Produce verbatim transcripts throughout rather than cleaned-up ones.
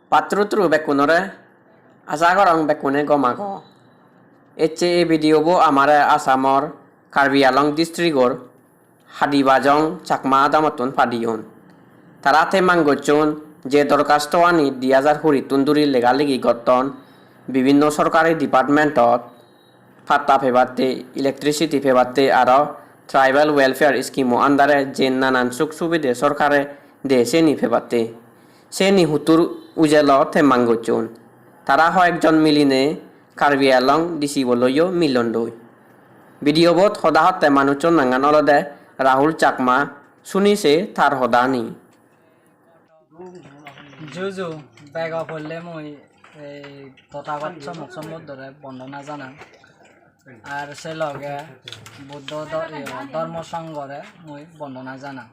Patturu turu bekkunore, asa gorong bekkune gom ago. Ecche ei video bo amare Assamor Karbi Anglong district-or Hadibajong Chakma adamottun padiyon. Tara temmang gocchon je dorkhastoani di hajar kurittun duri lega legi gotton bibinno sorkari department-ot, patta pebatte, electricity pebatte, aro tribal welfare scheme-o under-e je nanan suk subide sorkare de seni pebatte. Seni huttur ujelo temmang gocchon. Tara hoyekjon miline Karbi Anglong D C bo loiyo milondoi. Video bot hoda hotte manuchcho nangan olode Rahul Chakma, suni se tar hodani. Juju, bego polle mui ei Tothagot Somok Sombuddhore bondona janang. Ar se loge Buddho do-, iyo, Dhormo Songhore mui bondona janang.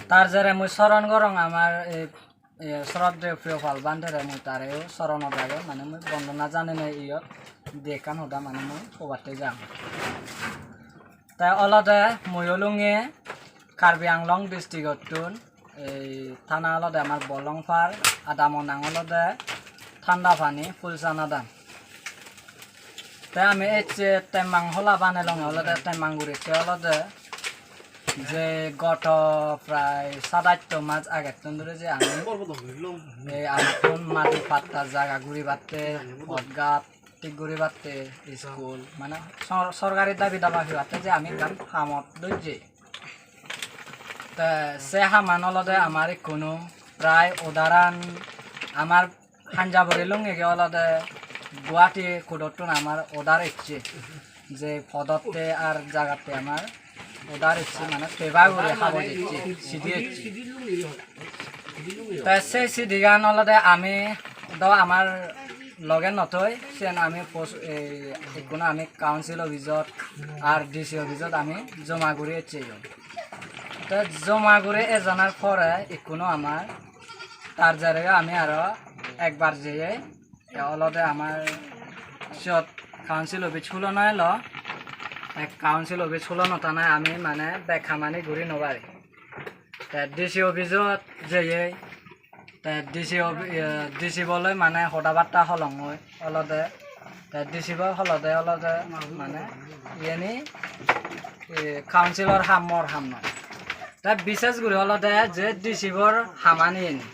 Tar jere mui soron gorong amar ei, iyo, sroddheyo Priyopal Bhantere mui tareyo soronot rage, mane mui bondona janenei iyot di ekkan hoda mane mui hobatte jang. Te olode mui olunge Karbi Anglong district-ottun, ei thana olode amar Bolongpar, adamo nang olode Thandapani, Phulsan adam. Te ami ecche temmang hola banelonge olode temmang guri ecche olode je goto prai sat atto mas agettun duri je ami ei amattun madi patta jaga guribatte, pot gat, thik guribatte, school, mane sor-, sorkari dabi daba pebatte je ami ekkan hamot dojje. Te se haman olode amar ikkunu prai order-an amar Hanjabari lungege olode Guwahati court-ottun amar order ecche je podotte ar jagatte amar order ecche, mane paper guri haboj ecche, sidi ecche. Te se sidigan olode ami do amar loge no thoi, siyen ami pos-, ei, ikkunu ami council office-ot ar D C office-ot ami joma guri eccheyon. Te joma guri ejanar pore ikkunu amar tar jarega ami aro ekbar jeye. Te olode amar siyot council office hulo no elo. Te council office hulo no thanai ami mane bek hamani guri no pari. Te D C office-ot jeye, te D C of-, iye, D C bo loi mane hoda batta holongoi olode. Te D C bo holode olode mane iyeni, iye, council-or ham, mor ham noi. Te bishes guri olode je D C bor hamani iyeni.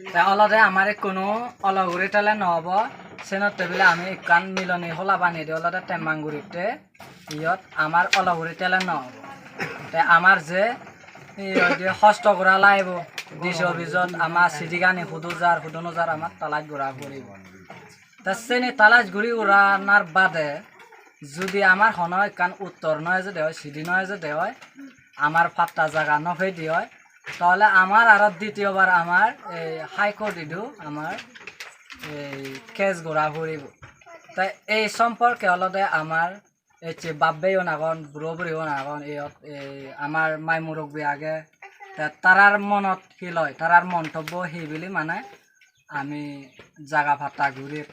Te olode amar ikkunu olo guri thele no obo, senotte bile ami ekkan miloni hola banei di olode temmang guritte iyot amar olo guri thele no obo. Te amar je, iye, hoide hosto gora lagibo, D C office-ot amar sidigani hudu jar, hudu no jar amar talaj gora puribo. Te seni talaj guri uranar bade judi amar hono ekkan uttor no ejede oi, sidi no ejede oi, amar patta jaga no pedi oi, tahole amar aro ditiyobar amar ei High Court idu amar ei case gora puribo. Te ei somporke olode amar ecche bab-bheiun agon, buro buriun agon, iyot ei amar mai murubbi age. Te tarar monot hi loi, tarar montobbo hi bili mane ami jaga patta guri.